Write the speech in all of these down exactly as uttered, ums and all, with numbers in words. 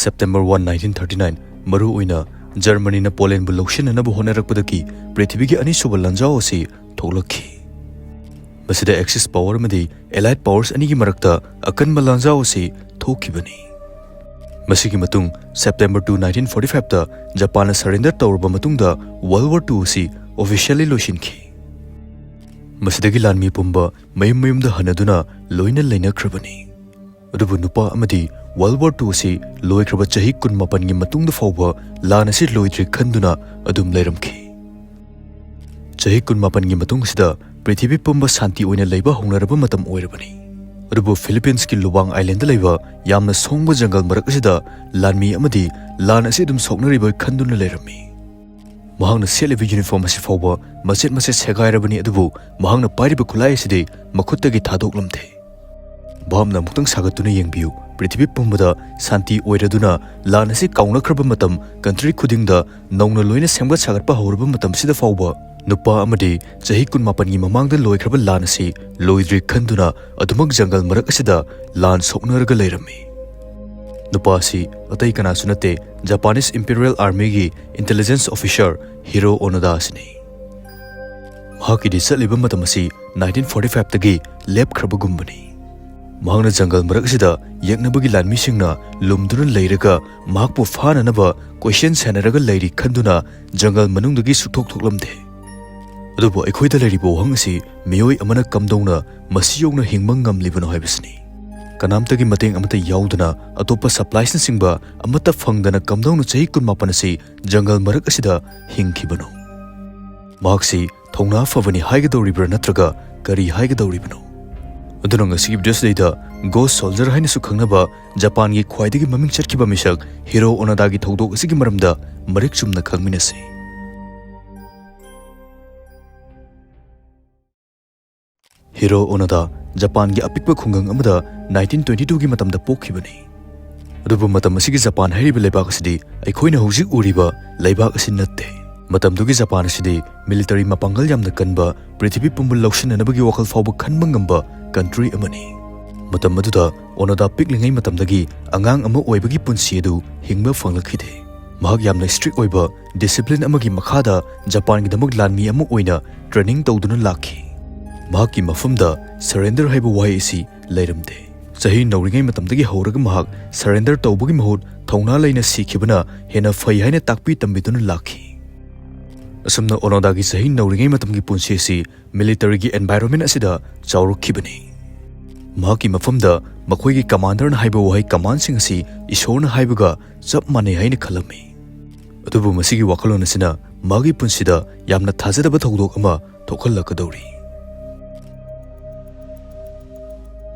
September one, nineteen thirty nine, ꯃꯔꯨꯑꯣꯏꯅ ꯖꯔꯃꯅꯤꯅ ꯄꯣꯂꯦꯟꯕꯨ ꯂꯧꯁꯤꯟꯅꯅꯕ ꯍꯣꯠꯅꯔꯛꯄꯗꯒꯤ ꯄ꯭ꯔꯤꯊꯤꯕꯤꯒꯤ ꯑꯅꯤꯁꯨꯕ ꯂꯥꯟꯖꯥꯎ ꯑꯁꯤ ꯊꯣꯛꯂꯛꯈꯤ꯫ ꯃꯁꯤꯗ Axis power ꯑꯃꯗꯤ Allied powers ꯑꯅꯤꯒꯤ ꯃꯔꯛꯇ ꯑꯀꯟꯕ ꯂꯥꯟꯖꯥꯎ ꯑꯁꯤ ꯊꯣꯛꯈꯤꯕꯅꯤ꯫ ꯃꯁꯤꯒꯤ ꯃꯇꯨꯡ September two, nineteen forty five ꯇ ꯖꯄꯥꯟꯅ surrender ꯇꯧꯔꯕ ꯃꯇꯨꯡꯗ World War two ꯑꯁꯤ officially ꯂꯣꯏꯁꯤꯟꯈꯤ꯫ ꯃꯁꯤꯗꯒꯤ ꯂꯥꯟꯃꯤ ꯄꯨꯝꯕ ꯃꯌꯨꯝ ꯃꯌꯨꯝꯗ ꯍꯟꯅꯗꯨꯅ ꯂꯣꯏꯅ ꯂꯩꯅꯈ꯭ꯔꯕꯅꯤ꯫ ꯑꯗꯨꯕꯨ ꯅꯨꯄꯥ ꯑꯃꯗꯤ World War two ꯑꯁꯤ ꯂꯣꯏꯈ꯭ꯔꯕ ꯆꯍꯤ ꯀꯨꯟꯃꯥꯄꯟꯒꯤ ꯃꯇꯨꯡꯗ ꯐꯥꯎꯕ ꯂꯥꯟ ꯑꯁꯤ ꯂꯣꯏꯗ꯭ꯔꯤ ꯈꯟꯗꯨꯅ ꯑꯗꯨꯝ ꯂꯩꯔꯝꯈꯤ꯫ ꯆꯍꯤ ꯀꯨꯟꯃꯥꯄꯟꯒꯤ ꯃꯇꯨꯡꯁꯤꯗ ꯄ꯭ꯔꯤꯊꯤꯕꯤ ꯄꯨꯝꯕ ꯁꯥꯟꯇꯤ ꯑꯣꯏꯅ ꯂꯩꯕ ꯍꯧꯅꯔꯕ ꯃꯇꯝ ꯑꯣꯏꯔꯕꯅꯤ꯫ ꯑꯗꯨꯕꯨ ꯐꯤꯂꯤꯄꯤꯟꯁꯀꯤ ꯂꯨꯕꯥꯡ ꯑꯥꯏꯂꯦꯟꯗ ꯂꯩꯕ ꯌꯥꯝꯅ ꯁꯣꯡꯕ ꯖꯪꯒꯜ ꯃꯔꯛ ꯑꯁꯤꯗ ꯂꯥꯟꯃꯤ ꯑꯃꯗꯤ ꯂꯥꯟ ꯑꯁꯤ ꯑꯗꯨꯝ ꯁꯣꯛꯅꯔꯤꯕꯣꯏ ꯈꯟꯗꯨꯅ ꯂꯩꯔꯝꯃꯤ꯫ ꯃꯍꯥꯛꯅ ꯁꯦꯠꯂꯤꯕ ꯌꯨꯅꯤꯐꯣꯔꯝ ꯑꯁꯤ ꯐꯥꯎꯕ ꯃꯆꯦꯠ ꯃꯆꯦꯠ ꯁꯦꯒꯥꯏꯔꯕꯅꯤ, ꯑꯗꯨꯕꯨ ꯃꯍꯥꯛꯅ ꯄꯥꯏꯔꯤꯕ ꯈꯨꯠꯂꯥꯏ ꯑꯁꯤꯗꯤ ꯃꯈꯨꯠꯇꯒꯤ ꯊꯥꯗꯣꯛꯂꯝꯗꯦ꯫ ꯚꯥꯞꯅ ꯑꯃꯨꯛꯇꯪ ꯁꯥꯒꯠꯇꯨꯅ ꯌꯦꯡꯕꯤꯌꯨ, ꯄ꯭ꯔꯤꯊꯤꯕꯤ ꯄꯨꯝꯕꯗ ꯁꯥꯟꯇꯤ ꯑꯣꯏꯔꯗꯨꯅ ꯂꯥꯟ ꯑꯁꯤ ꯀꯥꯎꯅꯈ꯭ꯔꯕ ꯃꯇꯝ, ꯀꯟꯇ꯭ꯔꯤ ꯈꯨꯗꯤꯡꯗ ꯅꯧꯅ ꯂꯣꯏꯅ ꯁꯦꯝꯒꯠ ꯁꯥꯒꯠꯄ ꯍꯧꯔꯕ ꯃꯇꯝꯁꯤꯗ ꯐꯥꯎꯕ ꯅꯨꯄꯥ ꯑꯃꯗꯤ ꯆꯍꯤ ꯀꯨꯟꯃꯥꯄꯟꯒꯤ ꯃꯃꯥꯡꯗ ꯂꯣꯏꯈ꯭ꯔꯕ ꯂꯥꯟ ꯑꯁꯤ ꯂꯣꯏꯗ꯭ꯔꯤ ꯈꯟꯗꯨꯅ ꯑꯗꯨꯃꯛ ꯖꯪꯒꯜ ꯃꯔꯛ ꯑꯁꯤꯗ ꯂꯥꯟ ꯁꯣꯛꯅꯔꯒ ꯂꯩꯔꯝꯃꯤ꯫ ꯅꯨꯄꯥ ꯑꯁꯤ ꯑꯇꯩ ꯀꯅꯥꯁꯨ ꯅꯠꯇꯦ, Japanese Imperial Armyꯒꯤ intelligence officer ꯍꯤꯔꯣ ꯑꯣꯅꯣꯗꯥ ꯑꯁꯤꯅꯤ꯫ ꯃꯍꯥꯛꯀꯤꯗꯤ ꯆꯠꯂꯤꯕ ꯃꯇꯝ ꯑꯁꯤ nineteen forty five ꯇꯒꯤ ꯂꯦꯞꯈ꯭ꯔꯕꯒꯨꯝꯕꯅꯤ꯫ ꯃꯍꯥꯛꯅ ꯖꯪꯒꯜ ꯃꯔꯛ ꯑꯁꯤꯗ ꯌꯦꯛꯅꯕꯒꯤ ꯂꯥꯟꯃꯤꯁꯤꯡꯅ ꯂꯨꯝꯗꯨꯅ ꯂꯩꯔꯒ ꯃꯍꯥꯛꯄꯨ ꯐꯥꯅꯅꯕ ꯀꯣꯏꯁꯦꯟ ꯁꯦꯟꯅꯔꯒ ꯂꯩꯔꯤ ꯈꯟꯗꯨꯅ ꯖꯪꯒꯜ ꯃꯅꯨꯡꯗꯒꯤ ꯁꯨꯛꯊꯣꯛ ꯊꯣꯛꯂꯝꯗꯦ꯫ ꯑꯗꯨꯕꯨ ꯑꯩꯈꯣꯏꯗ ꯂꯩꯔꯤꯕ ꯋꯥꯍꯪ ꯑꯁꯤ ꯃꯤꯑꯣꯏ ꯑꯃꯅ ꯀꯝꯗꯧꯅ ꯃꯁꯤ ꯌꯧꯅ ꯍꯤꯡꯕ ꯉꯝꯂꯤꯕꯅꯣ ꯍꯥꯏꯕꯁꯤꯅꯤ꯫ ꯀꯅꯥꯝꯇꯒꯤ ꯃꯇꯦꯡ ꯑꯃꯠꯇ ꯌꯥꯎꯗꯅ, ꯑꯇꯣꯞꯄ suppliesꯅꯆꯤꯡꯕ ꯑꯃꯠꯇ ꯐꯪꯗꯅ ꯀꯝꯗꯧꯅ ꯆꯍꯤ ꯀꯨꯟꯃꯥꯄꯟ ꯑꯁꯤ ꯖꯪꯒꯜ ꯃꯔꯛ ꯑꯁꯤꯗ ꯍꯤꯡꯈꯤꯕꯅꯣ? ꯃꯍꯥꯛꯁꯤ ꯊꯧꯅꯥ ꯐꯕꯅꯤ ꯍꯥꯏꯒꯗꯧꯔꯤꯕ꯭ꯔꯥ ꯅꯠꯇ꯭ꯔꯒ ꯀꯔꯤ ꯍꯥꯏꯒꯗꯧꯔꯤꯕꯅꯣ? ꯑꯗꯨꯅ ꯉꯁꯤꯒꯤ ꯚꯤꯗꯤꯑꯣꯁꯤꯗꯩꯗ Ghost Soldier ꯍꯥꯏꯅꯁꯨ ꯈꯪꯅꯕ ꯖꯄꯥꯟꯒꯤ ꯈ꯭ꯋꯥꯏꯗꯒꯤ ꯃꯃꯤꯡ ꯆꯠꯈꯤꯕ ꯃꯤꯁꯛ ꯍꯤꯔꯣ ꯑꯣꯅꯣꯗꯥꯒꯤ ꯊꯧꯗꯣꯛ ꯑꯁꯤꯒꯤ ꯃꯔꯝꯗ ꯃꯔꯤꯛ ꯆꯨꯝꯅ ꯈꯪꯃꯤꯟꯅꯁꯤ꯫ ꯍꯤꯔꯣ ꯑꯣꯅꯣꯗꯥ ꯖꯄꯥꯟꯒꯤ ꯑꯄꯤꯛꯄ ꯈꯨꯡꯒꯪ ꯑꯃꯗ nineteen twenty twoꯒꯤ ꯃꯇꯝꯗ ꯄꯣꯛꯈꯤꯕꯅꯤ꯫ ꯑꯗꯨꯕꯨ ꯃꯇꯝ ꯑꯁꯤꯒꯤ ꯖꯄꯥꯟ ꯍꯥꯏꯔꯤꯕ ꯂꯩꯕꯥꯛ ꯑꯁꯤꯗꯤ ꯑꯩꯈꯣꯏꯅ ꯍꯧꯖꯤꯛ ꯎꯔꯤꯕ ꯂꯩꯕꯥꯛ ꯑꯁꯤ ꯅꯠꯇꯦ꯫ ꯃꯇꯝꯗꯨꯒꯤ ꯖꯄꯥꯟ ꯑꯁꯤꯗꯤ military ꯃꯄꯥꯡꯒꯜ ꯌꯥꯝꯅ ꯀꯟꯕ, ꯄ꯭ꯔꯤꯊꯤꯕꯤ ꯄꯨꯝꯕ ꯂꯧꯁꯤꯟꯅꯅꯕꯒꯤ ꯋꯥꯈꯜ ꯐꯥꯎꯕ ꯈꯟꯕ ꯉꯝꯕ country ꯑꯃꯅꯤ꯫ ꯃꯇꯝ ꯑꯗꯨꯗ ꯑꯣꯅꯣꯗꯥ ꯄꯤꯛꯂꯤꯉꯩ ꯃꯇꯝꯗꯒꯤ ꯑꯉꯥꯡ ꯑꯃ ꯑꯣꯏꯕꯒꯤ ꯄꯨꯟꯁꯤ ꯑꯗꯨ ꯍꯤꯡꯕ ꯐꯪꯂꯛꯈꯤꯗꯦ꯫ ꯃꯍꯥꯛ ꯌꯥꯝꯅ ꯏꯁꯇ꯭ꯔꯤꯛ ꯑꯣꯏꯕ, ꯗꯤꯁꯤꯄ꯭ꯂꯤꯟ ꯑꯃꯒꯤ ꯃꯈꯥꯗ ꯖꯄꯥꯟꯒꯤꯗꯃꯛ ꯂꯥꯟꯃꯤ ꯑꯃ ꯑꯣꯏꯅ ꯇ꯭ꯔꯦꯅꯤꯡ ꯇꯧꯗꯨꯅ ꯂꯥꯛꯈꯤ꯫ ꯃꯍꯥꯛꯀꯤ ꯃꯐꯝꯗ ꯁꯔꯦꯟꯗꯔ ꯍꯥꯏꯕ ꯋꯥꯍꯩ ꯑꯁꯤ ꯂꯩꯔꯝꯗꯦ꯫ ꯆꯍꯤ ꯅꯧꯔꯤꯉꯩ ꯃꯇꯝꯗꯒꯤ ꯍꯧꯔꯒ ꯃꯍꯥꯛ ꯁꯔꯦꯟꯗꯔ ꯇꯧꯕꯒꯤ ꯃꯍꯨꯠ ꯊꯧꯅꯥ ꯂꯩꯅ ꯁꯤꯈꯤꯕꯅ ꯍꯦꯟꯅ ꯐꯩ ꯍꯥꯏꯅ ꯇꯥꯛꯄꯤ ꯇꯝꯕꯤꯗꯨꯅ ꯂꯥꯛꯈꯤ꯫ ꯑꯁꯨꯝꯅ ꯑꯣꯅꯣꯗꯥꯒꯤ ꯆꯍꯤ ꯅꯧꯔꯤꯉꯩ ꯃꯇꯝꯒꯤ ꯄꯨꯟꯁꯤ ꯑꯁꯤ ꯃꯤꯂꯤꯇꯔꯤꯒꯤ ꯑꯦꯟꯚꯥꯏꯔꯣꯟꯃꯦꯟ ꯑꯁꯤꯗ ꯆꯥꯎꯔꯛꯈꯤꯕꯅꯤ꯫ ꯃꯍꯥꯛꯀꯤ ꯃꯐꯝꯗ ꯃꯈꯣꯏꯒꯤ ꯀꯃꯥꯟꯗꯔꯅ ꯍꯥꯏꯕ ꯋꯥꯍꯩ ꯀꯃꯥꯟꯁꯤꯡ ꯑꯁꯤ ꯏꯁꯣꯔꯅ ꯍꯥꯏꯕꯒ ꯆꯞ ꯃꯥꯟꯅꯩ ꯍꯥꯏꯅ ꯈꯜꯂꯝꯃꯤ꯫ ꯑꯗꯨꯕꯨ ꯃꯁꯤꯒꯤ ꯋꯥꯈꯜꯂꯣꯟ ꯑꯁꯤꯅ ꯃꯥꯒꯤ ꯄꯨꯟꯁꯤꯗ ꯌꯥꯝꯅ ꯊꯥꯖꯗꯕ ꯊꯧꯗꯣꯛ ꯑꯃ ꯊꯣꯛꯍꯜꯂꯛꯀꯗꯧꯔꯤ꯫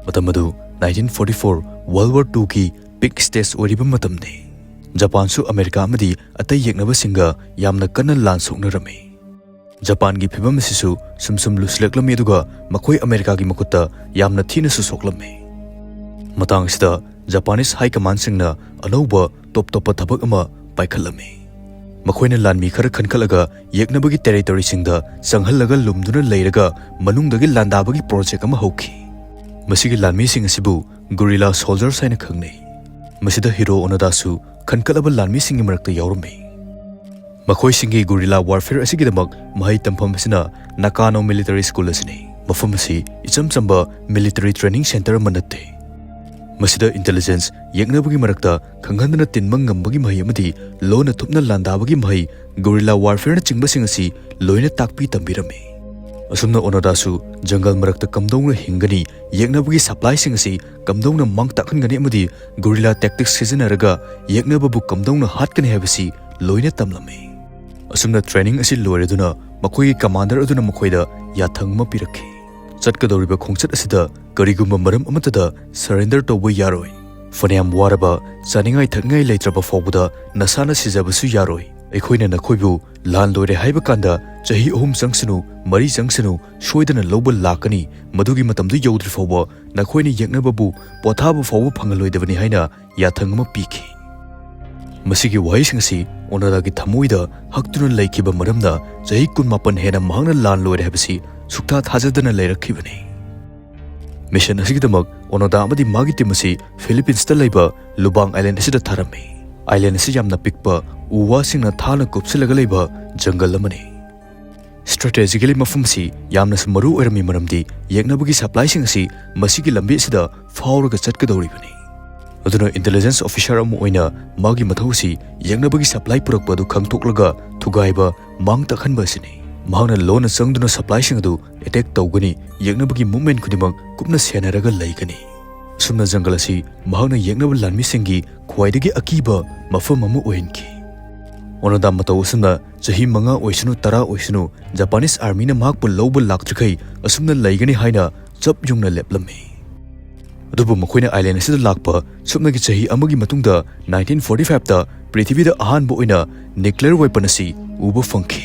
ꯃꯇꯝ ꯑꯗꯨ nineteen forty four World War Two ꯒꯤ ꯄꯤꯛ ꯁ꯭ꯇꯦꯖ ꯑꯣꯏꯔꯤꯕ ꯃꯇꯝꯅꯤ꯫ ꯖꯄꯥꯟꯁꯨ ꯑꯃꯦꯔꯤꯀꯥ ꯑꯃꯗꯤ ꯑꯇꯩ ꯌꯦꯛꯅꯕꯁꯤꯡꯒ ꯌꯥꯝꯅ ꯀꯟꯅ ꯂꯥꯟ ꯁꯣꯛꯅꯔꯝꯃꯤ꯫ ꯖꯄꯥꯟꯒꯤ ꯐꯤꯚꯝ ꯑꯁꯤꯁꯨ ꯁꯨꯝ ꯁꯨꯝ ꯂꯨꯁꯤꯜꯂꯛꯂꯝꯃꯤ, ꯑꯗꯨꯒ ꯃꯈꯣꯏ ꯑꯃꯦꯔꯤꯀꯥꯒꯤ ꯃꯈꯨꯠꯇ ꯌꯥꯝꯅ ꯊꯤꯅꯁꯨ ꯁꯣꯛꯂꯝꯃꯤ꯫ ꯃꯇꯥꯡ ꯑꯁꯤꯗ ꯖꯄꯥꯅꯤꯁ ꯍꯥꯏ ꯀꯃꯥꯟꯁꯤꯡꯅ ꯑꯅꯧꯕ ꯇꯣꯞ ꯇꯣꯞꯄ ꯊꯕꯛ ꯑꯃ ꯄꯥꯏꯈꯠꯂꯝꯃꯤ꯫ ꯃꯈꯣꯏꯅ ꯂꯥꯟꯃꯤ ꯈꯔ ꯈꯟꯈꯠꯂꯒ ꯌꯦꯛꯅꯕꯒꯤ ꯇꯦꯔꯤꯇꯣꯔꯤꯁꯤꯡꯗ ꯆꯪꯍꯜꯂꯒ ꯂꯨꯝꯗꯨꯅ ꯂꯩꯔꯒ ꯃꯅꯨꯡꯗꯒꯤ ꯂꯥꯟꯗꯥꯕꯒꯤ ꯄ꯭ꯔꯣꯖꯦꯛ ꯑꯃ ꯍꯧꯈꯤ꯫ ꯃꯁꯤꯒꯤ ꯂꯥꯟꯃꯤꯁꯤꯡ ꯑꯁꯤꯕꯨ ꯒꯨꯔꯤꯂꯥ ꯁꯣꯜꯖꯔꯁ ꯍꯥꯏꯅ ꯈꯪꯅꯩ꯫ ꯃꯁꯤꯗ ꯍꯤꯔꯣ ꯑꯣꯅꯣꯗꯥꯁꯨ ꯈꯟꯈꯠꯂꯕ ꯂꯥꯟꯃꯤꯁꯤꯡꯒꯤ ꯃꯔꯛꯇ ꯌꯥꯎꯔꯝꯃꯤ꯫ ꯃꯈꯣꯏꯁꯤꯡꯒꯤ ꯒꯨꯔꯤꯂꯥ ꯋꯥꯔꯐꯦꯌꯔ ꯑꯁꯤꯒꯤꯗꯃꯛ ꯃꯍꯩ ꯇꯝꯐꯝ ꯑꯁꯤꯅ ꯅꯥꯀꯥꯅꯣ ꯃꯤꯂꯤꯇꯔꯤ ꯁ꯭ꯀꯨꯜ ꯑꯁꯤꯅꯤ꯫ ꯃꯐꯝ ꯑꯁꯤ ꯏꯆꯝ ꯆꯝꯕ ꯃꯤꯂꯤꯇꯔꯤ ꯇ꯭ꯔꯦꯅꯤꯡ ꯁꯦꯟꯇꯔ ꯑꯃ ꯅꯠꯇꯦ꯫ ꯃꯁꯤꯗ ꯏꯟꯇꯦꯂꯤꯖꯦꯟꯁ, ꯌꯦꯛꯅꯕꯒꯤ ꯃꯔꯛꯇ ꯈꯪꯍꯟꯗꯅ ꯇꯤꯟꯕ ꯉꯝꯕꯒꯤ ꯃꯍꯩ ꯑꯃꯗꯤ ꯂꯣꯟꯅ ꯊꯨꯞꯅ ꯂꯥꯟꯗꯥꯕꯒꯤ ꯃꯍꯩ, ꯒꯨꯔꯤꯂꯥ ꯋꯥꯔꯐꯦꯌꯔꯅꯆꯤꯡꯕꯁꯤꯡ ꯑꯁꯤ ꯂꯣꯏꯅ ꯇꯥꯛꯄꯤ ꯇꯝꯕꯤꯔꯝꯃꯤ꯫ ꯑꯁꯨꯝꯅ ꯑꯣꯅꯣꯗꯥꯁꯨ ꯖꯪꯒꯜ ꯃꯔꯛꯇ ꯀꯝꯗꯧꯅ ꯍꯤꯡꯒꯅꯤ, ꯌꯦꯛꯅꯕꯒꯤ ꯁꯄ꯭ꯂꯥꯏꯁꯤꯡ ꯑꯁꯤ ꯀꯝꯗꯧꯅ ꯃꯥꯡ ꯇꯥꯛꯍꯟꯒꯅꯤ ꯑꯃꯗꯤ ꯒꯨꯔꯤꯂꯥ ꯇꯦꯛꯇꯤꯛꯁ ꯁꯤꯖꯤꯟꯅꯔꯒ ꯌꯦꯛꯅꯕꯕꯨ ꯀꯝꯗꯧꯅ ꯍꯥꯠꯀꯅꯤ ꯍꯥꯏꯕꯁꯤ ꯂꯣꯏꯅ ꯇꯝꯂꯝꯃꯤ꯫ ꯑꯁꯨꯝꯅ ꯇ꯭ꯔꯦꯅꯤꯡ ꯑꯁꯤ ꯂꯣꯏꯔꯗꯨꯅ ꯃꯈꯣꯏꯒꯤ ꯀꯃꯥꯟꯗꯔ ꯑꯗꯨꯅ ꯃꯈꯣꯏꯗ ꯌꯥꯊꯪ ꯑꯃ ꯄꯤꯔꯛꯈꯤ꯫ ꯆꯠꯀꯗꯧꯔꯤꯕ ꯈꯣꯡꯆꯠ ꯑꯁꯤꯗ ꯀꯔꯤꯒꯨꯝꯕ ꯃꯔꯝ ꯑꯃꯠꯇꯗ ꯁꯔꯦꯟꯗꯔ ꯇꯧꯕ ꯌꯥꯔꯣꯏ꯫ ꯐꯅꯌꯥꯝ ꯋꯥꯔꯕ, ꯆꯥꯅꯤꯡꯉꯥꯏ ꯊꯛꯅꯤꯡꯉꯥꯏ ꯂꯩꯇ꯭ꯔꯕ ꯐꯥꯎꯕꯗ ꯅꯁꯥꯅ ꯁꯤꯖꯕꯁꯨ ꯌꯥꯔꯣꯏ꯫ ꯑꯩꯈꯣꯏꯅ ꯅꯈꯣꯏꯕꯨ ꯂꯥꯟ ꯂꯣꯏꯔꯦ ꯍꯥꯏꯕ ꯀꯥꯟꯗ ꯆꯍꯤ ꯑꯍꯨꯝ ꯆꯪꯁꯅꯨ, ꯃꯔꯤ ꯆꯪꯁꯅꯨ, ꯁꯣꯏꯗꯅ ꯂꯧꯕ ꯂꯥꯛꯀꯅꯤ꯫ ꯃꯗꯨꯒꯤ ꯃꯇꯝꯗꯨ ꯌꯧꯗ꯭ꯔꯤ ꯐꯥꯎꯕ ꯅꯈꯣꯏꯅ ꯌꯦꯛꯅꯕꯕꯨ ꯄꯣꯊꯥꯕ ꯐꯥꯎꯕ ꯐꯪꯍꯜꯂꯣꯏꯗꯕꯅꯤ ꯍꯥꯏꯅ ꯌꯥꯊꯪ ꯑꯃ ꯄꯤꯈꯤ꯫ ꯃꯁꯤꯒꯤ ꯋꯥꯍꯩꯁꯤꯡ ꯑꯁꯤ ꯑꯣꯅꯣꯗꯥꯒꯤ ꯊꯃꯣꯏꯗ ꯍꯛꯇꯨꯅ ꯂꯩꯈꯤꯕ ꯃꯔꯝꯅ ꯆꯍꯤ ꯀꯨꯟꯃꯥꯄꯟ ꯍꯦꯟꯅ ꯃꯍꯥꯛꯅ ꯂꯥꯟ ꯂꯣꯏꯔꯦ ꯍꯥꯏꯕꯁꯤ ꯁꯨꯛꯊꯥ ꯊꯥꯖꯗꯅ ꯂꯩꯔꯛꯈꯤꯕꯅꯤ꯫ ꯃꯤꯁꯟ ꯑꯁꯤꯒꯤꯗꯃꯛ ꯑꯣꯅꯣꯗꯥ ꯑꯃꯗꯤ ꯃꯥꯒꯤ ꯇꯤꯝ ꯑꯁꯤ ꯐꯤꯂꯤꯄꯤꯟꯁꯇ ꯂꯩꯕ ꯂꯨꯕꯥꯡ ꯑꯥꯏꯂꯦꯟ ꯑꯁꯤꯗ ꯊꯥꯔꯝꯃꯤ꯫ ꯑꯥꯏꯂꯦꯟ ꯑꯁꯤ ꯌꯥꯝꯅ ꯄꯤꯛꯄ, ꯎ ꯋꯥꯁꯤꯡꯅ ꯊꯥꯅ ꯀꯨꯞꯁꯤꯜꯂꯒ ꯂꯩꯕ ꯖꯪꯒꯜ ꯑꯃꯅꯤ꯫ ꯁ꯭ꯇ꯭ꯔꯦꯇꯦꯖꯤꯀꯦꯂꯤ ꯃꯐꯝ ꯑꯁꯤ ꯌꯥꯝꯅꯁꯨ ꯃꯔꯨ ꯑꯣꯏꯔꯝꯃꯤ, ꯃꯔꯝꯗꯤ ꯌꯦꯛꯅꯕꯒꯤ ꯁꯄ꯭ꯂꯥꯏꯁꯤꯡ ꯑꯁꯤ ꯃꯁꯤꯒꯤ ꯂꯝꯕꯤ ꯑꯁꯤꯗ ꯐꯥꯎꯔꯒ ꯆꯠꯀꯗꯧꯔꯤꯕꯅꯤ꯫ ꯑꯗꯨꯅ ꯏꯟꯇꯦꯂꯤꯖꯦꯟꯁ ꯑꯣꯐꯤꯁꯥꯔ ꯑꯃ ꯑꯣꯏꯅ ꯃꯥꯒꯤ ꯃꯊꯧ ꯑꯁꯤ ꯌꯦꯛꯅꯕꯒꯤ ꯁꯄ꯭ꯂꯥꯏ ꯄꯨꯔꯛꯄ ꯑꯗꯨ ꯈꯪꯗꯣꯛꯂꯒ ꯊꯨꯒꯥꯏꯕ, ꯃꯥꯡ ꯇꯥꯛꯍꯟꯕ ꯑꯁꯤꯅꯤ꯫ ꯃꯍꯥꯛꯅ ꯂꯣꯟꯅ ꯆꯪꯗꯨꯅ ꯁꯄ꯭ꯂꯥꯏꯁꯤꯡ ꯑꯗꯨ ꯑꯦꯇꯦꯛ ꯇꯧꯒꯅꯤ, ꯌꯦꯛꯅꯕꯒꯤ ꯃꯨꯚꯃꯦꯟ ꯈꯨꯗꯤꯡꯃꯛ ꯀꯨꯞꯅ ꯁꯦꯟꯅꯔꯒ ꯂꯩꯒꯅꯤ꯫ ꯑꯁꯨꯝꯅ ꯖꯪꯒꯜ ꯑꯁꯤ ꯃꯍꯥꯛꯅ ꯌꯦꯛꯅꯕ ꯂꯥꯟꯃꯤꯁꯤꯡꯒꯤ ꯈ꯭ꯋꯥꯏꯗꯒꯤ ꯑꯀꯤꯕ ꯃꯐꯝ ꯑꯃ ꯑꯣꯏꯍꯟꯈꯤ꯫ ꯑꯣꯅꯣꯗꯥ ꯃꯇꯧ ꯑꯁꯨꯝꯅ ꯆꯍꯤ ꯃꯉꯥ ꯑꯣꯏꯁꯅꯨ, ꯇꯔꯥ ꯑꯣꯏꯁꯅꯨ, ꯖꯄꯥꯅꯤꯁ ꯑꯥꯔꯃꯤꯅ ꯃꯍꯥꯛꯄꯨ ꯂꯧꯕ ꯂꯥꯛꯇ꯭ꯔꯤꯈꯩ ꯑꯁꯨꯝꯅ ꯂꯩꯒꯅꯤ ꯍꯥꯏꯅ ꯆꯞ ꯌꯨꯡꯅ ꯂꯦꯞꯂꯝꯃꯤ꯫ ꯑꯗꯨꯕꯨ ꯃꯈꯣꯏꯅ ꯑꯥꯏꯂꯦꯟ ꯑꯁꯤꯗ ꯂꯥꯛꯄ ꯁꯨꯞꯅꯒꯤ ꯆꯍꯤ ꯑꯃꯒꯤ ꯃꯇꯨꯡꯗ, ꯅꯥꯏꯟꯇꯤꯟ ꯐꯣꯔꯇꯤ ꯐꯥꯏꯚꯇ ꯄ꯭ꯔꯤꯊꯤꯕꯤꯗ ꯑꯍꯥꯟꯕ ꯑꯣꯏꯅ ꯅ꯭ꯌꯨꯀ꯭ꯂꯤꯌꯔ ꯋꯦꯄꯟ ꯑꯁꯤ ꯎꯕ ꯐꯪꯈꯤ꯫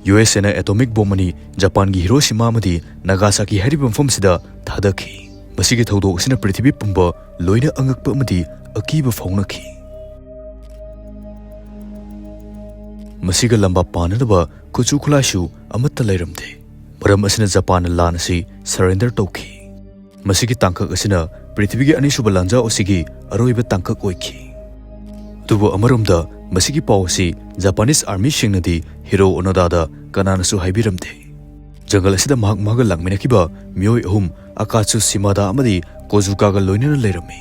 ꯌꯨ ꯑꯦꯁ ꯑꯦꯅ ꯑꯦꯇꯣꯃꯤꯛ ꯕꯣꯝ ꯑꯅꯤ ꯖꯄꯥꯟꯒꯤ ꯍꯤꯔꯣꯁꯤꯃꯥ ꯑꯃꯗꯤ ꯅꯥꯒꯥꯁꯥꯀꯤ ꯍꯥꯏꯔꯤꯕ ꯃꯐꯝꯁꯤꯗ ꯊꯥꯗꯈꯤ꯫ ꯃꯁꯤꯒꯤ ꯊꯧꯗꯣꯛ ꯑꯁꯤꯅ ꯄ꯭ꯔꯤꯊꯤꯕꯤ ꯄꯨꯝꯕ ꯂꯣꯏꯅ ꯑꯉꯛꯄ ꯑꯃꯗꯤ ꯑꯀꯤꯕ ꯐꯥꯎꯅꯈꯤ꯫ ꯃꯁꯤꯒ ꯂꯝꯕꯥ ꯄꯥꯅꯅꯕ ꯈꯨꯠꯁꯨ ꯈꯨꯠꯂꯥꯏꯁꯨ ꯑꯃꯠꯇ ꯂꯩꯔꯝꯗꯦ꯫ ꯃꯔꯝ ꯑꯁꯤꯅ ꯖꯄꯥꯟꯅ ꯂꯥꯟ ꯑꯁꯤ ꯁꯔꯦꯟꯗꯔ ꯇꯧꯈꯤ꯫ ꯃꯁꯤꯒꯤ ꯇꯥꯡꯀꯛ ꯑꯁꯤꯅ ꯄ꯭ꯔꯤꯊꯤꯕꯤꯒꯤ ꯑꯅꯤꯁꯨꯕ ꯂꯥꯟꯖꯥꯎ ꯑꯁꯤꯒꯤ ꯑꯔꯣꯏꯕ ꯇꯥꯡꯀꯛ ꯑꯣꯏꯈꯤ꯫ ꯑꯗꯨꯕꯨ ꯑꯃꯔꯣꯝꯗ, ꯃꯁꯤꯒꯤ ꯄꯥꯎ ꯑꯁꯤ ꯖꯄꯥꯅꯤꯁ ꯑꯥꯔꯃꯤꯁꯤꯡꯅꯗꯤ ꯍꯤꯔꯣ ꯑꯣꯅꯣꯗꯥꯗ ꯀꯅꯥꯅꯁꯨ ꯍꯥꯏꯕꯤꯔꯝꯗꯦ꯫ ꯖꯪꯒꯜ ꯑꯁꯤꯗ ꯃꯍꯥꯛ ꯃꯥꯒ ꯂꯥꯛꯃꯤꯟꯅꯈꯤꯕ ꯃꯤꯑꯣꯏ ꯑꯍꯨꯝ, ꯑꯀꯥꯠꯁꯨ ꯁꯤꯃꯥꯗꯥ ꯑꯃꯗꯤ ꯀꯣꯖꯨꯀꯥꯒ ꯂꯣꯏꯅꯅ ꯂꯩꯔꯝꯃꯤ꯫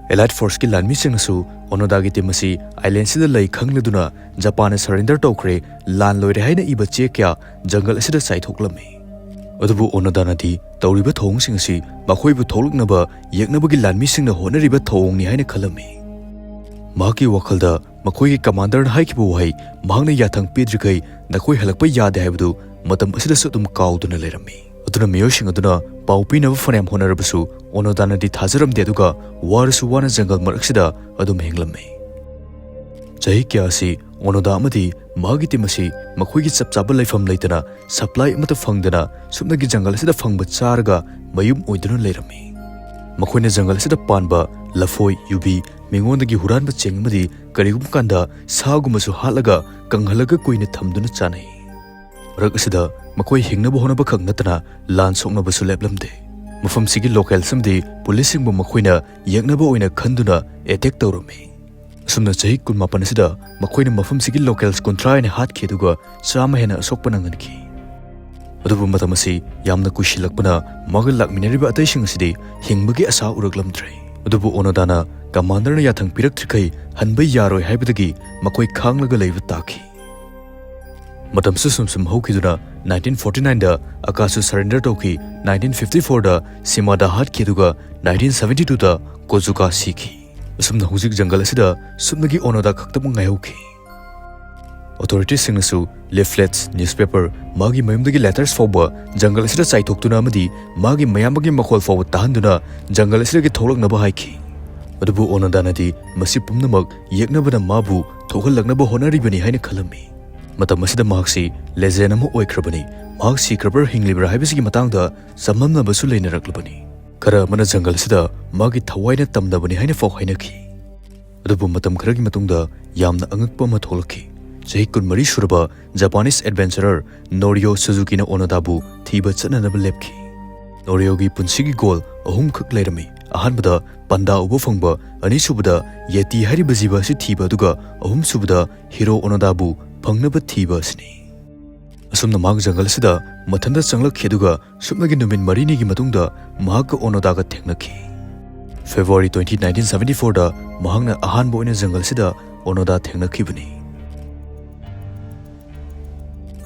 ꯑꯦꯂꯥꯏꯠ ꯐꯣꯔꯁꯀꯤ ꯂꯥꯟꯃꯤꯁꯤꯡꯅꯁꯨ ꯑꯣꯅꯣꯗꯥꯒꯤ ꯇꯤꯝ ꯑꯁꯤ ꯑꯥꯏꯂꯦꯟꯁꯤꯗ ꯂꯩ ꯈꯪꯂꯗꯨꯅ ꯖꯄꯥꯟꯅ ꯁꯔꯦꯟꯗꯔ ꯇꯧꯈ꯭ꯔꯦ, ꯂꯥꯟ ꯂꯣꯏꯔꯦ ꯍꯥꯏꯅ ꯏꯕ ꯆꯦ ꯀꯌꯥ ꯖꯪꯒꯜ ꯑꯁꯤꯗ ꯆꯥꯏꯊꯣꯛꯂꯝꯃꯤ꯫ ꯑꯗꯨꯕꯨ ꯑꯣꯅꯣꯗꯥꯅꯗꯤ ꯇꯧꯔꯤꯕ ꯊꯧꯑꯣꯡꯁꯤꯡ ꯑꯁꯤ ꯃꯈꯣꯏꯕꯨ ꯊꯣꯛꯂꯛꯅꯕ ꯌꯦꯛꯅꯕꯒꯤ ꯂꯥꯟꯃꯤꯁꯤꯡꯅ ꯍꯣꯠꯅꯔꯤꯕ ꯊꯧꯑꯣꯡꯅꯤ ꯍꯥꯏꯅ ꯈꯜꯂꯝꯃꯤ꯫ ꯃꯍꯥꯛꯀꯤ ꯋꯥꯈꯜꯗ ꯃꯈꯣꯏꯒꯤ ꯀꯃꯥꯟꯗꯔꯅ ꯍꯥꯏꯈꯤꯕ ꯋꯥꯍꯩ, "ꯃꯍꯥꯛꯅ ꯌꯥꯊꯪ ꯄꯤꯗ꯭ꯔꯤꯈꯩ ꯅꯈꯣꯏ ꯍꯜꯂꯛꯄ ꯌꯥꯗꯦ" ꯍꯥꯏꯕꯗꯨ ꯃꯇꯝ ꯑꯁꯤꯗꯁꯨ ꯑꯗꯨꯝ ꯀꯥꯎꯗꯨꯅ ꯂꯩꯔꯝꯃꯤ꯫ ꯑꯗꯨꯅ ꯃꯤꯑꯣꯏꯁꯤꯡ ꯑꯗꯨꯅ ꯄꯥꯎ ꯄꯤꯅꯕ ꯐꯅꯌꯥꯝ ꯍꯣꯠꯅꯔꯕꯁꯨ, ꯑꯣꯅꯣꯗꯥꯅꯗꯤ ꯊꯥꯖꯔꯝꯗꯦ, ꯑꯗꯨꯒ ꯋꯥꯔꯁꯨ ꯋꯥꯅ ꯖꯪꯒꯜ ꯃꯔꯛꯁꯤꯗ ꯑꯗꯨꯝ ꯍꯤꯡꯂꯝꯃꯤ꯫ ꯆꯍꯤ ꯀꯌꯥ ꯑꯁꯤ ꯑꯣꯅꯣꯗꯥ ꯑꯃꯗꯤ ꯃꯍꯥꯛꯀꯤ ꯇꯤꯝ ꯑꯁꯤ ꯃꯈꯣꯏꯒꯤ ꯆꯞ ꯆꯥꯕ ꯂꯩꯐꯝ ꯂꯩꯇꯅ, ꯁꯄ꯭ꯂꯥꯏ ꯑꯃꯠꯇ ꯐꯪꯗꯅ, ꯁꯨꯞꯅꯒꯤ ꯖꯪꯒꯜ ꯑꯁꯤꯗ ꯐꯪꯕ ꯆꯥꯔꯒ ꯃꯌꯨꯝ ꯑꯣꯏꯗꯨꯅ ꯂꯩꯔꯝꯃꯤ꯫ ꯃꯈꯣꯏꯅ ꯖꯪꯒꯜ ꯑꯁꯤꯗ ꯄꯥꯟꯕ ꯂꯐꯣꯏ, ꯌꯨꯕꯤ, ꯃꯤꯉꯣꯟꯗꯒꯤ ꯍꯨꯔꯥꯟꯕ ꯆꯦꯡ ꯑꯃꯗꯤ ꯀꯔꯤꯒꯨꯝꯕ ꯀꯥꯟꯗ ꯁꯥꯒꯨꯝꯕꯁꯨ ꯍꯥꯠꯂꯒ ꯀꯪꯍꯜꯂꯒ ꯀꯨꯏꯅ ꯊꯝꯗꯨꯅ ꯆꯥꯅꯩ꯫ ꯃꯔꯛ ꯑꯁꯤꯗ ꯃꯈꯣꯏ ꯍꯤꯡꯅꯕ ꯍꯣꯠꯅꯕ ꯈꯛ ꯅꯠꯇꯅ ꯂꯥꯟ ꯁꯣꯛꯅꯕꯁꯨ ꯂꯦꯞꯂꯝꯗꯦ꯫ ꯃꯐꯝꯁꯤꯒꯤ ꯂꯣꯀꯦꯜꯁ ꯑꯃꯗꯤ ꯄꯨꯂꯤꯁꯁꯤꯡꯕꯨ ꯃꯈꯣꯏꯅ ꯌꯦꯛꯅꯕ ꯑꯣꯏꯅ ꯈꯟꯗꯨꯅ ꯑꯦꯇꯦꯛ ꯇꯧꯔꯝꯃꯤ꯫ ꯑꯁꯨꯝꯅ ꯆꯍꯤ ꯀꯨꯟꯃꯥꯄꯟ ꯑꯁꯤꯗ ꯃꯈꯣꯏꯅ ꯃꯐꯝꯁꯤꯒꯤ ꯂꯣꯀꯦꯜꯁ ꯀꯨꯟꯊ꯭ꯔꯥ ꯍꯦꯟꯅ ꯍꯥꯠꯈꯤ, ꯑꯗꯨꯒ ꯆꯥꯝꯃ ꯍꯦꯟꯅ ꯑꯁꯣꯛꯄ ꯅꯪꯍꯟꯈꯤ꯫ ꯑꯗꯨꯕꯨ ꯃꯇꯝ ꯑꯁꯤ ꯌꯥꯝꯅ ꯀꯨꯏꯁꯤꯜꯂꯛꯄꯅ ꯃꯥꯒ ꯂꯥꯛꯃꯤꯟꯅꯔꯤꯕ ꯑꯇꯩꯁꯤꯡ ꯑꯁꯤꯗꯤ ꯍꯤꯡꯕꯒꯤ ꯑꯁꯥ ꯎꯔꯛꯂꯝꯗ꯭ꯔꯦ꯫ ꯑꯗꯨꯕꯨ ꯑꯣꯅꯣꯗꯥꯅ ꯀꯃꯥꯟꯗꯔꯅ ꯌꯥꯊꯪ ꯄꯤꯔꯛꯇ꯭ꯔꯤꯈꯩ ꯍꯟꯕ ꯌꯥꯔꯣꯏ ꯍꯥꯏꯕꯗꯒꯤ ꯃꯈꯣꯏ ꯈꯥꯡꯂꯒ ꯂꯩꯕ ꯇꯥꯈꯤ꯫ ꯃꯇꯝꯁꯨ ꯁꯨꯝ ꯁꯨꯝ ꯍꯧꯈꯤꯗꯨꯅ nineteen forty nineꯗ ꯑꯀꯥꯁꯨ ꯁꯔꯦꯟꯗꯔ ꯇꯧꯈꯤ, nineteen fifty fourꯗ ꯁꯤꯃꯥꯗꯥ ꯍꯥꯠꯈꯤ, ꯑꯗꯨꯒ nineteen seventy twoꯗ ꯀꯣꯖꯨꯀꯥ ꯁꯤꯈꯤ꯫ ꯑꯁꯨꯝꯅ ꯍꯧꯖꯤꯛ ꯖꯪꯒꯜ ꯑꯁꯤꯗ ꯁꯨꯞꯅꯒꯤ ꯑꯣꯅꯣꯗꯥ ꯈꯛꯇꯃꯛ ꯉꯥꯏꯍꯧꯈꯤ꯫ ꯑꯣꯊꯣꯔꯤꯇꯤꯁꯁꯤꯡꯅꯁꯨ ꯂꯤꯐꯂꯦꯠꯁ, ꯅ꯭ꯌꯨꯁꯄꯦꯄꯔ, ꯃꯥꯒꯤ ꯃꯌꯨꯝꯗꯒꯤ ꯂꯦꯇꯔꯁ ꯐꯥꯎꯕ ꯖꯪꯒꯜ ꯑꯁꯤꯗ ꯆꯥꯏꯊꯣꯛꯇꯨꯅ ꯑꯃꯗꯤ ꯃꯥꯒꯤ ꯃꯌꯥꯝꯕꯒꯤ ꯃꯈꯣꯜ ꯐꯥꯎꯕ ꯇꯥꯍꯟꯗꯨꯅ ꯖꯪꯒꯜ ꯑꯁꯤꯗꯒꯤ ꯊꯣꯛꯂꯛꯅꯕ ꯍꯥꯏꯈꯤ꯫ ꯑꯗꯨꯕꯨ ꯑꯣꯅꯣꯗꯥꯅꯗꯤ ꯃꯁꯤ ꯄꯨꯝꯅꯃꯛ ꯌꯦꯛꯅꯕꯅ ꯃꯥꯕꯨ ꯊꯣꯛꯍꯜꯂꯛꯅꯕ ꯍꯣꯠꯅꯔꯤꯕꯅꯤ ꯍꯥꯏꯅ ꯈꯜꯂꯝꯃꯤ꯫ ꯃꯇꯝ ꯑꯁꯤꯗ ꯃꯍꯥꯛꯁꯤ ꯂꯦꯖꯦꯟ ꯑꯃ ꯑꯣꯏꯈ꯭ꯔꯕꯅꯤ꯫ ꯃꯍꯥꯛ ꯁꯤꯈ꯭ꯔꯕ꯭ꯔꯥ ꯍꯤꯡꯂꯤꯕ꯭ꯔꯥ ꯍꯥꯏꯕꯁꯤꯒꯤ ꯃꯇꯥꯡꯗ ꯆꯃꯝꯅꯕꯁꯨ ꯂꯩꯅꯔꯛꯂꯕꯅꯤ꯫ ꯈꯔ ꯑꯃꯅ ꯖꯪꯒꯜ ꯑꯁꯤꯗ ꯃꯥꯒꯤ ꯊꯋꯥꯏꯅ ꯇꯝꯅꯕꯅꯤ ꯍꯥꯏꯅ ꯐꯥꯎ ꯍꯥꯏꯅꯈꯤ꯫ ꯑꯗꯨꯕꯨ ꯃꯇꯝ ꯈꯔꯒꯤ ꯃꯇꯨꯡꯗ ꯌꯥꯝꯅ ꯑꯉꯛꯄ ꯑꯃ ꯊꯣꯛꯂꯛꯈꯤ꯫ ꯆꯍꯤ ꯀꯨꯟꯃꯔꯤ ꯁꯨꯔꯕ ꯖꯄꯥꯅꯤꯁ ꯑꯦꯗꯚꯦꯟꯆꯔꯔ ꯅꯣꯔꯤꯌꯣ ꯁꯨꯖꯨꯀꯤꯅ ꯑꯣꯅꯣꯗꯥꯕꯨ ꯊꯤꯕ ꯆꯠꯅꯅꯕ ꯂꯦꯞꯈꯤ꯫ ꯅꯣꯔꯤꯌꯣꯒꯤ ꯄꯨꯟꯁꯤꯒꯤ ꯒꯣꯜ ꯑꯍꯨꯝꯈꯛ ꯂꯩꯔꯝꯃꯤ꯫ ꯑꯍꯥꯟꯕꯗ ꯄꯟꯗꯥ ꯎꯕ ꯐꯪꯕ, ꯑꯅꯤꯁꯨꯕꯗ ꯌꯦꯇꯤ ꯍꯥꯏꯔꯤꯕ ꯖꯤꯕ ꯑꯁꯤ ꯊꯤꯕ, ꯑꯗꯨꯒ ꯑꯍꯨꯝꯁꯨꯕꯗ ꯍꯤꯔꯣ ꯑꯣꯅꯣꯗꯥꯕꯨ ꯐꯪꯅꯕ ꯊꯤꯕ ꯑꯁꯤꯅꯤ꯫ ꯑꯁꯨꯝꯅ ꯃꯍꯥꯛ ꯖꯪꯒꯜ ꯑꯁꯤꯗ ꯃꯊꯟꯇ ꯆꯪꯂꯛꯈꯤ, ꯑꯗꯨꯒ ꯁꯨꯞꯅꯒꯤ ꯅꯨꯃꯤꯠ ꯃꯔꯤꯅꯤꯒꯤ ꯃꯇꯨꯡꯗ ꯃꯍꯥꯛꯀ ꯑꯣꯅꯣꯗꯥꯒ ꯊꯦꯡꯅꯈꯤ꯫ February twenty, nineteen seventy fourꯗ ꯃꯍꯥꯛꯅ ꯑꯍꯥꯟꯕ ꯑꯣꯏꯅ ꯖꯪꯒꯜꯁꯤꯗ ꯑꯣꯅꯣꯗꯥ ꯊꯦꯡꯅꯈꯤꯕꯅꯤ꯫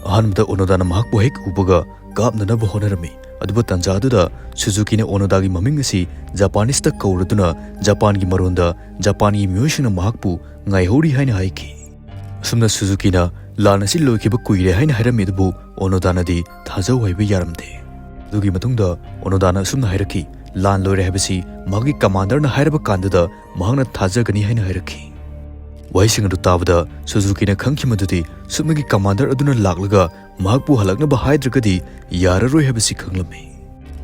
ꯑꯍꯥꯟꯕꯗ ꯑꯣꯅꯣꯗꯥꯅ ꯃꯍꯥꯛꯄꯨ ꯍꯦꯛ ꯎꯕꯒ ꯀꯥꯞꯅꯅꯕ ꯍꯣꯠꯅꯔꯝꯃꯤ, ꯑꯗꯨꯕꯨ ꯇꯥꯟꯖꯥ ꯑꯗꯨꯗ ꯁꯨꯖꯨꯀꯤꯅ ꯑꯣꯅꯣꯗꯥꯒꯤ ꯃꯃꯤꯡ ꯑꯁꯤ ꯖꯄꯥꯅꯤꯁꯇ ꯀꯧꯔꯗꯨꯅ ꯖꯄꯥꯟꯒꯤ ꯃꯔꯣꯟꯗ ꯖꯄꯥꯟꯒꯤ ꯃꯤꯑꯣꯏꯁꯤꯡꯅ ꯃꯍꯥꯛꯄꯨ ꯉꯥꯏꯍꯧꯔꯤ ꯍꯥꯏꯅ ꯍꯥꯏꯈꯤ꯫ ꯑꯁꯨꯝꯅ ꯁꯨꯖꯨꯀꯤꯅ ꯂꯥꯟ ꯑꯁꯤ ꯂꯣꯏꯈꯤꯕ ꯀꯨꯏꯔꯦ ꯍꯥꯏꯅ ꯍꯥꯏꯔꯝꯃꯤ, ꯑꯗꯨꯕꯨ ꯑꯣꯅꯣꯗꯥꯅꯗꯤ ꯊꯥꯖꯧ ꯍꯥꯏꯕ ꯌꯥꯔꯝꯗꯦ꯫ ꯑꯗꯨꯒꯤ ꯃꯇꯨꯡꯗ ꯑꯣꯅꯣꯗꯥꯅ ꯑꯁꯨꯝꯅ ꯍꯥꯏꯔꯛꯈꯤ, "ꯂꯥꯟ ꯂꯣꯏꯔꯦ ꯍꯥꯏꯕꯁꯤ ꯃꯍꯥꯛꯀꯤ ꯀꯃꯥꯟꯗꯔꯅ ꯍꯥꯏꯔꯕ ꯀꯥꯟꯗꯨꯗ ꯃꯍꯥꯛꯅ ꯊꯥꯖꯒꯅꯤ" ꯍꯥꯏꯅ ꯍꯥꯏꯔꯛꯈꯤ꯫ ꯋꯥꯍꯩꯁꯤꯡ ꯑꯗꯨ ꯇꯥꯕꯗ ꯁꯨꯖꯨꯀꯤꯅ ꯈꯪꯈꯤ ꯃꯗꯨꯗꯤ ꯁꯨꯞꯅꯒꯤ ꯀꯃꯥꯟꯗꯔ ꯑꯗꯨꯅ ꯂꯥꯛꯂꯒ ꯃꯍꯥꯛꯄꯨ ꯍꯜꯂꯛꯅꯕ ꯍꯥꯏꯗ꯭ꯔꯒꯗꯤ ꯌꯥꯔꯔꯣꯏ ꯍꯥꯏꯕꯁꯤ ꯈꯪꯂꯝꯃꯤ꯫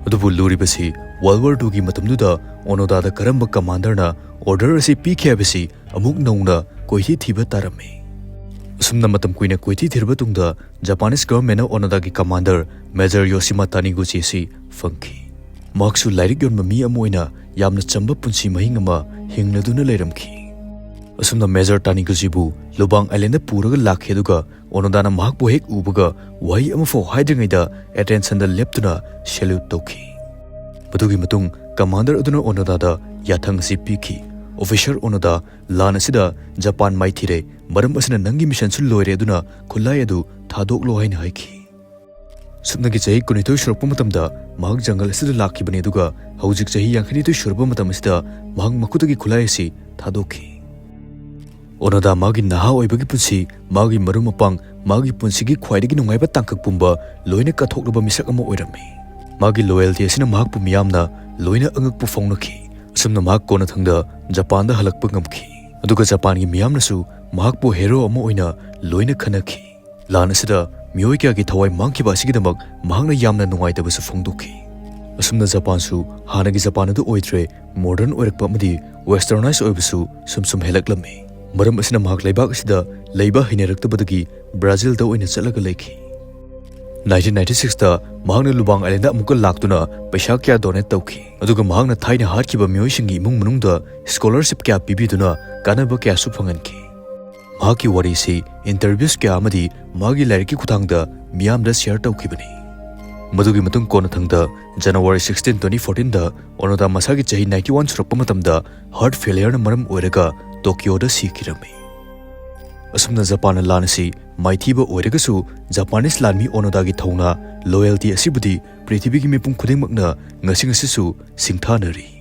ꯑꯗꯨꯕꯨ ꯂꯨꯔꯤꯕꯁꯤ World War Twoꯒꯤ ꯃꯇꯝꯗꯨꯗ ꯑꯣꯅꯣꯗꯥꯗ ꯀꯔꯝꯕ ꯀꯃꯥꯟꯗꯔꯅ ꯑꯣꯔꯗꯔ ꯑꯁꯤ ꯄꯤꯈꯤ ꯍꯥꯏꯕꯁꯤ ꯑꯃꯨꯛ ꯅꯧꯅ ꯀꯣꯏꯊꯤ ꯊꯤꯕ ꯇꯥꯔꯝꯃꯤ꯫ ꯑꯁꯨꯝꯅ ꯃꯇꯝ ꯀꯨꯏꯅ ꯀꯣꯏꯊꯤ ꯊꯤꯔꯕ ꯇꯨꯡꯗ ꯖꯄꯥꯅꯤꯁ ꯒꯚꯔꯟꯃꯦꯟꯅ ꯑꯣꯅꯣꯗꯥꯒꯤ ꯀꯃꯥꯟꯗꯔ ꯃꯦꯖꯔ ꯌꯣꯁꯤꯃꯥ ꯇꯥꯅꯤꯒꯨꯆꯤ ꯑꯁꯤ ꯐꯪꯈꯤ꯫ ꯃꯍꯥꯛꯁꯨ ꯂꯥꯏꯔꯤꯛ ꯌꯣꯟꯕ ꯃꯤ ꯑꯃ ꯑꯣꯏꯅ ꯌꯥꯝꯅ ꯆꯝꯕ ꯄꯨꯟꯁꯤ ꯃꯍꯤꯡ ꯑꯃ ꯍꯤꯡꯂꯗꯨꯅ ꯂꯩꯔꯝꯈꯤ꯫ ꯑꯁꯨꯝꯅ ꯃꯦꯖꯔ ꯇꯥꯅꯤꯒꯨꯆꯤꯕꯨ ꯂꯨꯕꯥꯡ ꯑꯥꯏꯂꯦꯟꯗ ꯄꯨꯔꯒ ꯂꯥꯛꯈꯤ, ꯑꯗꯨꯒ ꯑꯣꯅꯣꯗꯥꯅ ꯃꯍꯥꯛꯄꯨ ꯍꯦꯛ ꯎꯕꯒ ꯋꯥꯍꯩ ꯑꯃꯐꯥꯎ ꯍꯥꯏꯗ꯭ꯔꯤꯉꯩꯗ ꯑꯦꯇꯦꯟꯁꯟꯗ ꯂꯦꯞꯇꯨꯅ ꯁꯦꯂ꯭ꯌꯨꯠ ꯇꯧꯈꯤ꯫ ꯃꯗꯨꯒꯤ ꯃꯇꯨꯡ ꯀꯃꯥꯟꯗꯔ ꯑꯗꯨꯅ ꯑꯣꯅꯣꯗꯥꯗ ꯌꯥꯊꯪ ꯑꯁꯤ ꯄꯤꯈꯤ, "ꯑꯣꯐꯤꯁꯔ ꯑꯣꯅꯣꯗꯥ, ꯂꯥꯟ ꯑꯁꯤꯗ ꯖꯄꯥꯟ ꯃꯥꯏꯊꯤꯔꯦ, ꯃꯔꯝ ꯑꯁꯤꯅ ꯅꯪꯒꯤ ꯃꯤꯁꯟꯁꯨ ꯂꯣꯏꯔꯦ, ꯑꯗꯨꯅ ꯈꯨꯠꯂꯥꯏ ꯑꯗꯨ ꯊꯥꯗꯣꯛꯂꯣ" ꯍꯥꯏꯅ ꯍꯥꯏꯈꯤ꯫ ꯁꯨꯞꯅꯒꯤ ꯆꯍꯤ ꯀꯨꯟꯅꯤꯊꯣꯏ ꯁꯨꯔꯛꯄ ꯃꯇꯝꯗ ꯃꯍꯥꯛ ꯖꯪꯒꯜ ꯑꯁꯤꯗ ꯂꯥꯛꯈꯤꯕꯅꯤ, ꯑꯗꯨꯒ ꯍꯧꯖꯤꯛ ꯆꯍꯤ ꯌꯥꯡꯈꯩꯅꯤꯊꯣꯏ ꯁꯨꯔꯕ ꯃꯇꯝ ꯑꯁꯤꯗ ꯃꯍꯥꯛ ꯃꯈꯨꯠꯇꯒꯤ ꯈꯨꯠꯂꯥꯏ ꯑꯁꯤ ꯊꯥꯗꯣꯛꯈꯤ꯫ ꯑꯣꯅꯣꯗꯥ ꯃꯥꯒꯤ ꯅꯍꯥ ꯑꯣꯏꯕꯒꯤ ꯄꯨꯟꯁꯤ, ꯃꯥꯒꯤ ꯃꯔꯨꯞ ꯃꯄꯥꯡ, ꯃꯥꯒꯤ ꯄꯨꯟꯁꯤꯒꯤ ꯈ꯭ꯋꯥꯏꯗꯒꯤ ꯅꯨꯡꯉꯥꯏꯕ ꯇꯥꯡꯀꯛ ꯄꯨꯝꯕ ꯂꯣꯏꯅ ꯀꯠꯊꯣꯛꯂꯕ ꯃꯤꯁꯛ ꯑꯃ ꯑꯣꯏꯔꯝꯃꯤ꯫ ꯃꯥꯒꯤ ꯂꯣꯌꯦꯜꯇꯤ ꯑꯁꯤꯅ ꯃꯍꯥꯛꯄꯨ ꯃꯤꯌꯥꯝꯅ ꯂꯣꯏꯅ ꯑꯉꯛꯄ ꯐꯣꯡꯅꯈꯤ꯫ ꯑꯁꯨꯝꯅ ꯃꯍꯥꯛ ꯀꯣꯟꯅꯊꯪꯗ ꯖꯄꯥꯟꯗ ꯍꯜꯂꯛꯄ ꯉꯝꯈꯤ, ꯑꯗꯨꯒ ꯖꯄꯥꯟꯒꯤ ꯃꯤꯌꯥꯝꯅꯁꯨ ꯃꯍꯥꯛꯄꯨ ꯍꯦꯔꯣ ꯑꯃ ꯑꯣꯏꯅ ꯂꯣꯏꯅ ꯈꯟꯅꯈꯤ꯫ ꯂꯥꯟ ꯑꯁꯤꯗ ꯃꯤꯑꯣꯏ ꯀꯌꯥꯒꯤ ꯊꯋꯥꯏ ꯃꯥꯡꯈꯤꯕ ꯑꯁꯤꯒꯤꯗꯃꯛ ꯃꯍꯥꯛꯅ ꯌꯥꯝꯅ ꯅꯨꯡꯉꯥꯏꯇꯕꯁꯨ ꯐꯣꯡꯗꯣꯛꯈꯤ꯫ ꯑꯁꯨꯝꯅ ꯖꯄꯥꯟꯁꯨ ꯍꯥꯟꯅꯒꯤ ꯖꯄꯥꯟ ꯑꯗꯨ ꯑꯣꯏꯗ꯭ꯔꯦ, ꯃꯣꯗꯔꯟ ꯑꯣꯏꯔꯛꯄ ꯑꯃꯗꯤ ꯋꯦꯁꯇꯔꯅꯥꯏꯖ ꯑꯣꯏꯕꯁꯨ ꯁꯨꯝ ꯁꯨꯝ ꯍꯦꯜꯂꯛꯂꯝꯃꯤ꯫ ꯃꯔꯝ ꯑꯁꯤꯅ ꯃꯍꯥꯛ ꯂꯩꯕꯥꯛ ꯑꯁꯤꯗ ꯂꯩꯕ ꯍꯩꯅꯔꯛꯇꯕꯗꯒꯤ ꯕ꯭ꯔꯥꯖꯤꯜꯗ ꯑꯣꯏꯅ ꯆꯠꯂꯒ ꯂꯩꯈꯤ꯫ ꯅꯥꯏꯟꯇꯤꯟ ꯅꯥꯏꯟꯇꯤ ꯁꯤꯛꯁꯇ ꯃꯍꯥꯛꯅ ꯂꯨꯕꯥꯡ ꯑꯥꯏꯂꯦꯟꯗ ꯑꯃꯨꯛꯀ ꯂꯥꯛꯇꯨꯅ ꯄꯩꯁꯥ ꯀꯌꯥ ꯗꯣꯅꯦꯠ ꯇꯧꯈꯤ, ꯑꯗꯨꯒ ꯃꯍꯥꯛꯅ ꯊꯥꯏꯅ ꯍꯥꯠꯈꯤꯕ ꯃꯤꯑꯣꯏꯁꯤꯡꯒꯤ ꯏꯃꯨꯡ ꯃꯅꯨꯡꯗ ꯁ꯭ꯀꯣꯂꯔꯁꯤꯞ ꯀꯌꯥ ꯄꯤꯕꯤꯗꯨꯅ ꯀꯥꯟꯅꯕ ꯀꯌꯥꯁꯨ ꯐꯪꯍꯟꯈꯤ꯫ ꯃꯍꯥꯛꯀꯤ ꯋꯥꯔꯤꯁꯤ ꯏꯟꯇꯔꯚ꯭ꯌꯨꯁ ꯀꯌꯥ ꯑꯃꯗꯤ ꯃꯥꯒꯤ ꯂꯥꯏꯔꯤꯛꯀꯤ ꯈꯨꯠꯊꯥꯡꯗ ꯃꯤꯌꯥꯝꯗ ꯁꯤꯌꯔ ꯇꯧꯈꯤꯕꯅꯤ꯫ ꯃꯗꯨꯒꯤ ꯃꯇꯨꯡ ꯀꯣꯟꯅꯊꯪꯗ ꯖꯅꯋꯥꯔꯤ ꯁꯤꯛꯁꯇꯤꯟ, ꯇ꯭ꯋꯦꯟꯇꯤ ꯐꯣꯔꯇꯤꯟꯗ ꯑꯣꯅꯣꯗꯥ ꯃꯁꯥꯒꯤ ꯆꯍꯤ ꯅꯥꯏꯟꯇꯤ ꯋꯥꯟ ꯁꯨꯔꯛꯄ ꯃꯇꯝꯗ ꯍꯥꯔꯠ ꯐꯦꯂꯤꯌꯔꯅ ꯃꯔꯝ ꯑꯣꯏꯔꯒ ꯇꯣꯀꯤꯌꯣꯗ ꯁꯤꯈꯤꯔꯝꯃꯤ꯫ ꯑꯁꯨꯝꯅ ꯖꯄꯥꯟꯅ ꯂꯥꯟ ꯑꯁꯤ ꯃꯥꯏꯊꯤꯕ ꯑꯣꯏꯔꯒꯁꯨ, ꯖꯄꯥꯅꯤꯁ ꯂꯥꯟꯃꯤ ꯑꯣꯅꯣꯗꯥꯒꯤ ꯊꯧꯅꯥ, ꯂꯣꯌꯦꯜꯇꯤ ꯑꯁꯤꯕꯨꯗꯤ ꯄ꯭ꯔꯤꯊꯤꯕꯤꯒꯤ ꯃꯤꯄꯨꯝ ꯈꯨꯗꯤꯡꯃꯛꯅ ꯉꯁꯤ ꯉꯁꯤꯁꯨ ꯁꯤꯡꯊꯥꯅꯔꯤ꯫